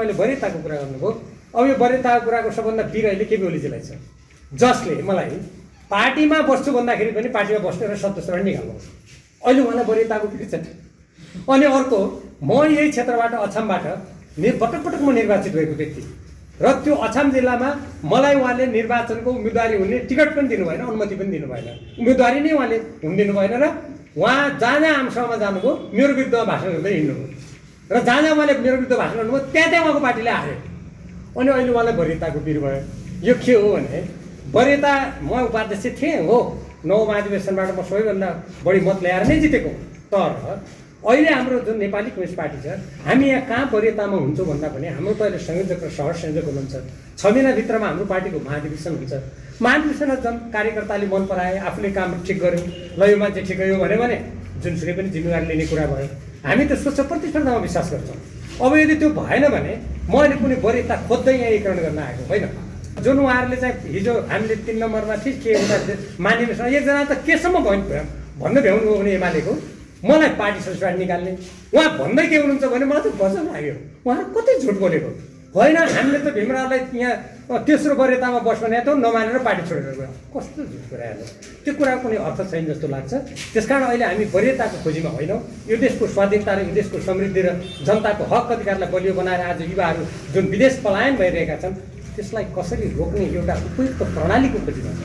तपाईँले वरियताको कुरा गर्नुभयो। अब यो वरियताको कुराको सबभन्दा पीर अहिले केपी ओलीजीलाई छ, जसले मलाई पार्टीमा बस्छु भन्दाखेरि पनि पार्टीमा बस्ने र सदस्यबाट निकाल्नुहोस्। अहिले उहाँलाई वरियताको पीर छ। अनि अर्को, म यही क्षेत्रबाट अछामबाट पटक पटक म निर्वाचित भएको व्यक्ति र त्यो अछाम जिल्लामा मलाई उहाँले निर्वाचनको उम्मेदवारी हुने टिकट पनि दिनु भएन, अनुमति पनि दिनु भएन, उम्मेदवारी नै उहाँले हुन दिनु भएन र उहाँ जहाँ जहाँ आमसभामा जानुभयो मेरो विरुद्धमा भाषण गर्दै हिँड्नुभयो र जहाँ जहाँ उहाँले मेरो विरुद्ध भाषण गर्नुभयो त्यहाँ त्यहाँ उहाँको पार्टीले हार्यो। अनि अहिले उहाँलाई वरियताको पीर भयो। यो के हो भने वरियता, म उपाध्यक्ष थिएँ हो, 9 महाधिवेशनबाट म सबैभन्दा बढी मत ल्याएर नै जितेको। तर अहिले हाम्रो जुन नेपाली कम्युनिस्ट पार्टी छ, हामी यहाँ कहाँ वरियतामा हुन्छौँ भन्दा पनि हाम्रो त अहिले संयोजक र सहसंयोजक हुनुहुन्छ। 6 महिनाभित्रमा हाम्रो पार्टीको महाधिवेशन हुन्छ। महाधिवेशनमा जन कार्यकर्ताले मन पराए, आफूले काम ठिक गर्यो, ल यो मान्छे ठिक हो भने जुनसुकै पनि जिम्मेवारी लिने कुरा भयो। हामी त स्वच्छ प्रतिस्पर्धामा विश्वास गर्छौँ। अब यदि त्यो भएन भने म अहिले कुनै वरियता खोज्दै यहाँ एकीकरण गर्न आएको होइन। जुन उहाँहरूले चाहिँ हिजो हामीले 3 नम्बरमा ठिक के एउटा मानिवेशमा एकजना त केसम्म भन्न भ्याउनुभयो भने एमालेको मलाई पार्टी सदस्यबाट निकाल्ने, उहाँ भन्दै के हुनुहुन्छ भने मलाई त गजब लाग्यो। उहाँहरू कति झुट बोलेको होइन। हामीले त भीमरावलाई यहाँ तेस्रो वरियतामा बस भने त नमानेर पार्टी छोडेर गयो। कस्तो झुट कुरा हेर्नु, त्यो कुराको कुनै अर्थ छैन जस्तो लाग्छ। त्यसकारण अहिले हामी वरियताको खोजीमा होइनौँ। यो देशको स्वाधीनता र यो देशको समृद्धि र जनताको हक अधिकारलाई बलियो बनाएर आज युवाहरू जुन विदेश पलायन भइरहेका छन् त्यसलाई कसरी रोक्ने एउटा उपयुक्त प्रणालीको खोजीमा छ।